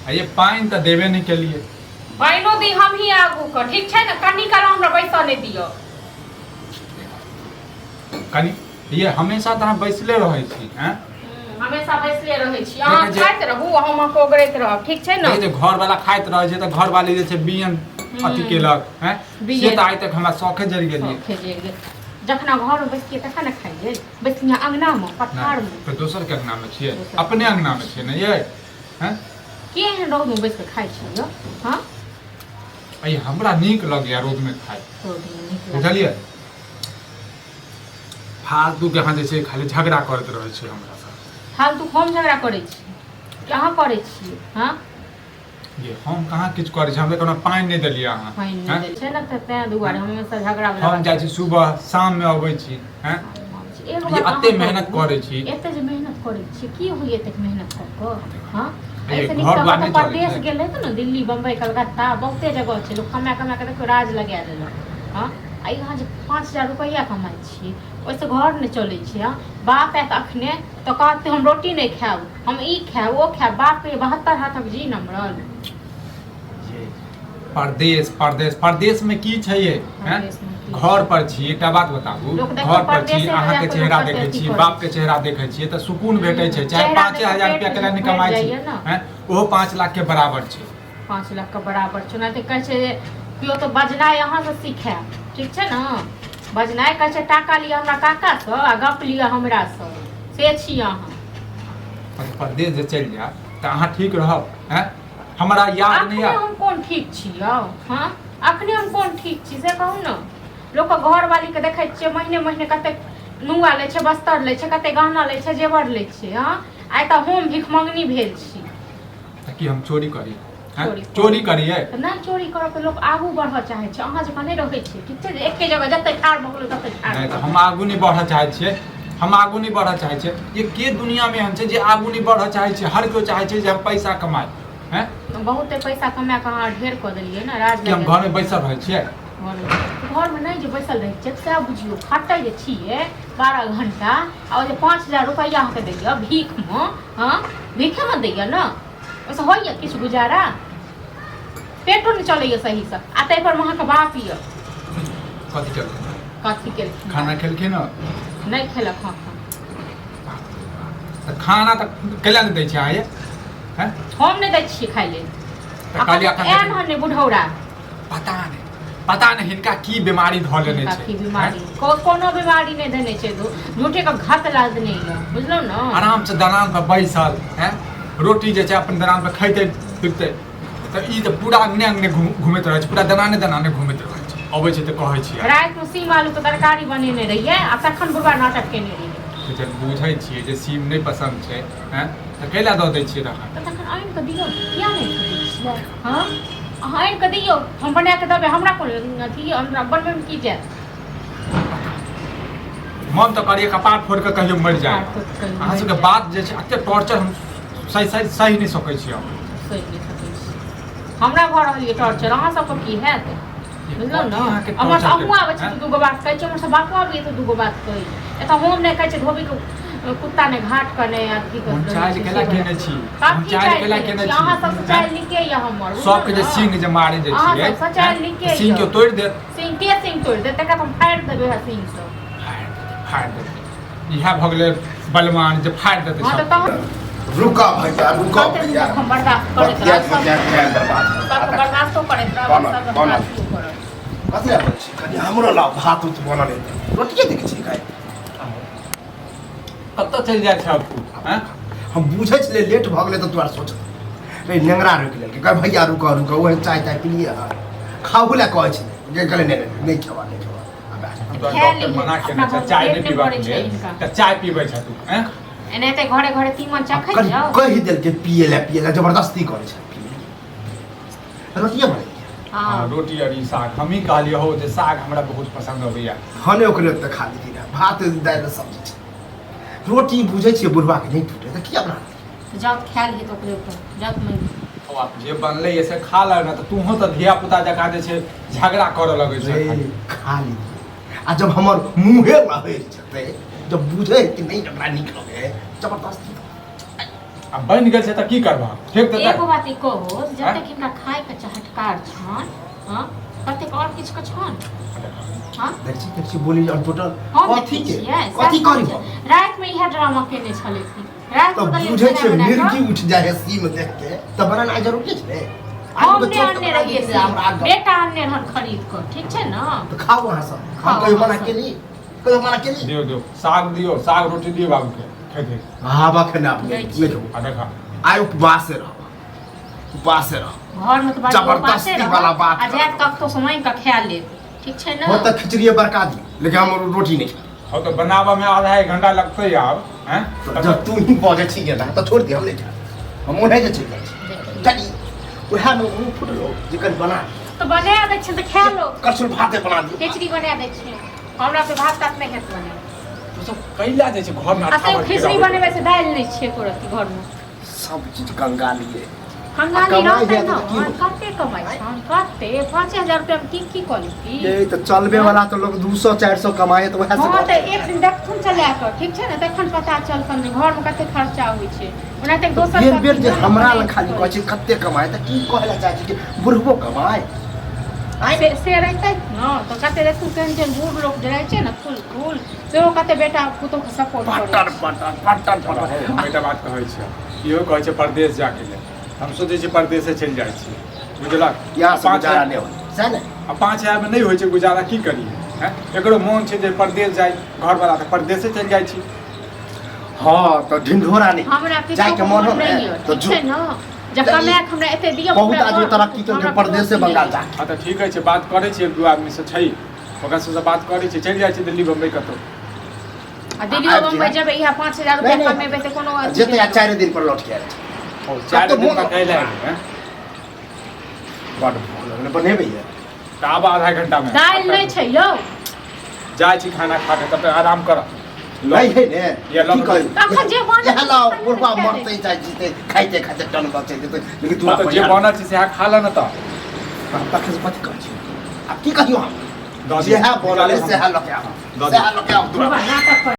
आ ये पानि तऽ देबे नहि केलियै। पानिओ दी हमही आगू कऽ, ठीक छै ने? कनी काल हमरा बैसऽ नहि दिअ। कनी ये हमेशा तऽ अहाँ बैसले रहै छी, हैं? हमेशा बैसले रहै छी। अहाँ देखै छियै- खाइत रहू, हम अहाँके ओगरैत रहब, ठीक छै ने? देखै छियै घरवाला खाइत रहै छै तऽ घरवाली जे छै बियन अथी केलक, हैं? से बियन। तऽ आइ तक हमरा शौखे जरि गेल ये। शौखे जरि गेल। जखन घरमे बैसतियै तखन ने खाइयै। बैसतियै अङ्गनामे, पथारमे। तऽ दोसर के अङ्गनामे छियै? दोसर। अपने अङ्गनामे छियै ने ये, हैं? के एहन रौदमे बैस कऽ खाइ छै यौ? हँ। अइ हमरा नीक लगैया रौदमे खाइ। रौदमे नीक लागै। बुझलियै? फालतू के अहाँ जे छै खाली झगड़ा करैत रहै छी हमरा से। फालतू हम झगड़ा करै छी कि अहाँ करै छियै? हँ। ये हम कहाँ किछु करै छी? हमरा कोनो पानि नहि देलियै अहाँ। पानि नहि हैं? देल छै ने, तऽ तें दुआरे हम हमेशा झगड़ा वला हम बात जाइ छी सुबह शाममे अबै छी, हैं? एगो ये बात एते अहाँ मेहनत कहू, करै छी। एते जे मेहनत करै छी, की होइए एतेक मेहनत कऽ कऽ? हँ? ये एहिसँ नीक घर तऽ द्वार कतौ नहि चलै परदेश छै। गेल रहतै ने, दिल्ली, बम्बई, कलकत्ता, बहुते जगह छै, लोक कमा कमा कऽ देखियौ राज लगा देलक। हँ, आ यहाँ जे 5000 रुपैआ कमाइ छी, ओहिसँ घर नहि चलै छै। हँ, बाप आयत अखने तऽ कहत हम रोटी नहि खायब, हम ई खायब, ओ खायब। बापके 72 हाथक जी नमरल। ये परदेश परदेश परदेश में की छै ये, हैं? परदेशमे की? घर पर छी, एकटा बात बताबू, लोक देखियौ घर पर छी, परदेशे अहाँके जाकऽ लोक चेहरा कते देखै अथी छी, करै बाप के छै। चेहरा देखै छियै तऽ सुकून भेटै छै। चाहे चेहरा पाँचे देखि हजार पेट रुपया केला नहि भरि कमाइ छी, जाइए ने। हैं? ओहो 5 लाख के बराबर छै। 5 लाख के बराबर छै। ओना तऽ कहै छै जे केओ तऽ बजनाइ अहाँसँ सीखै, ठीक छै ने? बजनाइ कहै छै टाका लिअ हमरा काकासँ आ गप लिअ हमरासँ, से छी अहाँ। पर परदेश जे चलि जायब तऽ अहाँ ठीक रहब, हैं? हमरा याद नहि अखने आयत। हम कोन ठीक छी यौ? हँ, अखने हम कोन ठीक छी से कहू ने? लोकके घरवालीके देखै छियै महीने महीने कतेक नुआ लै छै, बस्तर लै छै, कतेक गहना लै छै, जेवर लै छै। हँ, आइ तऽ हम भिखमंगनी भेल छी। तऽ की हम चोरी करी, हैं? चोरी। चोरी करियै? तऽ नहि चोरी करब तऽ लोक आगू बढ़ऽ चाहै छै, अहाँ जकाँ नहि रहै छै, ठीक छै? जे एके जगह जते ठाढ़ भऽ गेलै तते ठाढ़। नहि तऽ हम आगू नहि बढ़ऽ चाहै छियै, हम आगू नहि बढ़ऽ चाहै छियै। ये के दुनियामे एहन छै जे आगू नहि बढ़ऽ चाहै छै? हर केओ चाहै छै जे हम पैसा कमाइ, हैं? बहुते पैसा कमा कऽ अहाँ ढेर कऽ देलियै ने राज। कि हम घरमे बैसल रहै छियै? घरमे नहि जे बैसल रहै छियै सएह बुझियौ। खटै जे छियै 12 घंटा आ ओ जे 5000 रुपैआ अहाँके दैए भीखमे, हँ, भीखेमे दैए ने, ओहिसँ होइए किछु गुजारा? पेटो नहि चलैए सहीसँ। आ ताहिपर मे अहाँके बाप यऽ। कथी केलखिन? कथी केलखिन? खाना खेलखिन हँ? नहि खेलक हँ। तऽ खाना तऽ कैला नहि दै छै अहाँ ये, हैं? हम नहि दै छियै खाइ लेल। तऽ कहलियै अखन एहन हन नहि बुढ़ौरा। पता नहि, पता नहि हिनका की बीमारी धऽ लेने हिनका छै। की बीमारी, कोनो बीमारी नहि देने छै, झूठे के घात लादने यऽ, बुझलहुँ ने? आराम से दलान पर बैसल हैं, रोटी जे छै अपन दलान पर खैते पीबते, तऽ ई तऽ पूरा अंगने अंगने घुमैत रहै छै, पूरा दलाने दलाने घुमैत रहै छै। अबै छै तऽ कहै छियै। रातिमे सीम आलूके तरकारी बनेने रहियै आ तखन बुढ़बा नाटक केने रहियै। तऽ जब बुझै छियै जे सीम नहि पसन्द छै, हैं, तऽ कैला दऽ दै छियै तखन? तऽ तखन आनि कऽ दियौ, किया नहि आनि कऽ दै छियै? हँ, अहाँ आनि कऽ दियौ, हम बना कऽ देबै। हमरा कोन अथी, हमरा बनबैमे की जायत? मन तऽ करिए कपार फोड़ि कऽ कहियो मरि जाय। कपार फोड़ि कऽ कहियो अहाँ मरि सबके जाय। बात जे छै एते टॉर्चर हम सही सही सही नहि सकै छी हम। सहि नहि सकै छी। हमरा भऽ रहल यऽ टॉर्चर, अहाँ सबके की हैत? बुझलहुँ ने? अहाँके हमर torture अहूँ आबै छी हैं? तऽ दूगो बात कहै छी, हमर सब बापो आबैए तऽ दूगो बात कहै। एतऽ हम नहि कहै छी धोबीके कुत्ता नहि घाट कऽ नहि अथी हम कऽ। चालि केला केने छी? हम कथी चालि चालि केला केने केने छी? छी? अहाँ सबसँ हैं? चालि नीके यऽ हमर, बुझलहुँ सबके जे ने? सिंह जे मारे जे अहाँ छियै, सबसँ चालि हैं? नीके तऽ सिंह के यऽ। तोड़ि देत। सिंह के सिंह तोड़ि देत? तकरा तऽ हम फाड़ि देबै वएह सिंहसँ। फाड़ि देतै, फाड़ि देतै। इएह भऽ गेलै बलवान जे फाड़ि देतै हँ तऽ सब। तहन रुका भैया, रुका। कते दिन भैया तक हम बर्दाश्त करैत बतिया रहब? बतिया टाइम बर्बाद। सबके बर्दाश्तो करैत रहब, बनल, सबके बनल। अथियो करब। कथी लए बोलै छी? कनि हमरो लाउ, भात उत बनल हेतै। रोटिए देखै छी खाइ। कतऽ चलि जाइ छै तू, हैं? हम बुझै छलियै लेट भऽ गेलै तऽ तोरा सोच रे नेंगरा रोकि लेलकै। कहै भैया रुकऽ रुकऽ, ओहे चाय ताय पिलियै हँ, खाहू लए कहै छलै जे कहलै नहि नहि नहि खेबा, नहि खेबा। आ बस। तोरा खा डॉक्टर लिहे, मना केने अपना छै घरमे चाय पेट नहि नहि पीबाक भरै छै लेल हिनका। तऽ चाय पीबै छ तू, हैं? एनाहिते घरे घरे तीमन चखै कनि जाउ। कहि देलकै पियै लए, पियै लए जबरदस्ती करै छै, पी लेलियै। रोटिए बनेलियै। हँ। रोटी और ई साग हमही कहलियै हौ जे साग हमरा बहुत पसन्द अबैया। हने ओकरे ओते खा लेती रहए, भात दालि सब्जी छै, रोटी बुझै छियै बुढ़बाके नहि टूटे तऽ किया बना देलियै? जाउ खा लियै तऽ ओकरे ओतऽ जाउ तऽ। ओ आब जे बनलै से खा ले ने तऽ तूहो तऽ धिया पुता जकाँ जे छै झगड़ा करऽ लगै छै। रे, खा लीजिए। आ जब हमर मुँहे लहरि जेतै, जब बुझै कि नहि हमरा नीक लगै, जबरदस्ती। आ बनि गेल छै तऽ की करबह फेक देतै एगो बात ई कहो जतेक हिनका खाय के चहटकार छन हां ततेक और किछु के छन हां देख छी देख छी बोली और टोटल हम कथी देखै के छियै कथी सएह करी छै। राति में इएह ड्रामा केने छलखिन राति तऽ में कहलियै बुझै खेनाइ छै बना कऽ। मिर्गी उठि जाइ है सीम देख के तऽ बनेनाइ जरूरी छै हम नहि आनने रहियै सीम बेटा आनने रहन खरीद कऽ ठीक छै ने तऽ खाउ अहाँ सब हम खाउ कहियो अहाँ मना सब। केली कहियो मना केली दियौ दियौ साग दियौ साग रोटी दियौ बाबूके खेतै हावा खेना अपने दै छी। नहि खेबो आ देखा आइ उपवासे रहब उपवासे रहब घर में तऽ बड़ी जबरदस्ती उपासे रहब वाला बात आ जायत कतौ से मांगि कऽ खा लेत ठीक छै ने हो तऽ खिचड़िए बरका दी लेकिन हम रोटी नहि खायब हो तऽ बनाबऽमे आधा एक घंटा लगतै आब हैं तऽ जब तू ही बजै छी ना तऽ छोड़ दे हम नहि खायब हम ओनाहि जे चलि जाइ छी देखियौ। कनि उएहमे मुँह फुटलो जे कनि बना तऽ बना दै छियै तऽ खा लो करछुल भाते बना दियौ खिचड़ी बना दै छियै हमरा से भात तात नहि हेत बना तू सब कैला जाइ छै घरमे आ अठावन तैयो खिचड़ी बनेबै से दालि नहि छै एको रत्ती घरमे सब चीज कंगालिए कंगाली कमाइ रहतै जायत ने तऽ की होतै? कते कमाइ छन कते 5000 रुपया मे की की कऽ लेती ये तऽ चलबे वाला तऽ लोग 200 400 कमाए तऽ वएह से हँ घर तऽ एक दिन देखथुन चला कऽ ठीक छै ने तखन पता चलतन जे घरमे कते खर्चा होइ छै ओना तऽ दोसर बेर बेर सब जे चीज हमरा ने लग खाली कहै छै कते कमाए तऽ की कहै लए चाहै छै कि बुढ़बो कमाए से से रहितै ने तऽ कते देखू केहन केहन बूढ़ लोक जे रहै छै ने फूल फूल सेहो कते बेटा पुतोहके सपोर्ट करै पटर छै पटर पटर पटर हम एकटा बात कहै छियै इहो कहै छै परदेश जाके लेल हम सोचै छियै परदेशे चलि जाइ छी बुझलक यहाँ से पाँच गुजारा हजार नहि होइ सएह ने आ 5000 मे नहि होइ छै गुजारा की करियै हैं एकरो मोन छै जे परदेश जाइ घरवला तऽ परदेशे चलि जाइ छी हँ तऽ ढिंढोरा नहि हमरा किछो जाइके मोन मन हो नहि ने यऽ तऽ ठीक जो छै ने जे कमाए के हमरा एते दिअ बहुत पूरा आदमी घर तरक्की केलकै हमरा परदेशे कोनो बंगाल जा हँ तऽ ठीक छै बात करै छी एक दू आदमीसँ छै ओकरा सबसँ बात करै छी चलि जाइ छी दिल्ली बम्बई कतहु आ दिल्ली आबि बम्बई जेबै। जेबै इएह 5000 नहि, रुपया नहि। कमेबै तऽ कोनो अथी जेतै आ नहि। 4 दिन पर लौट के आयल छै ओ 4 कतौ दिन मोन पर कैला एबै हैं? बड भूख लगलै बनेबै ये तऽ आब आधा घंटा मे दालि नहि छै यौ जाइ छी खाना खा के तब तक आराम कर नहीं है ने ये की लऽ कही तखन जे बनल इएह लाओ छै, बुढ़बा खाए मरते जाइ जीते खाइते खाइते टन बचै जेतै लेकिन तू तऽ जे बनल छै सएह खा ले ने तऽ तखन से कथी कहै छी आब की कहियो हम दऽ दियौ। जेहा बनल है निकालू सएह लऽ के आउ दऽ दियौ। सएह लऽ के आउ बुढ़बा तुरंत नाटक कर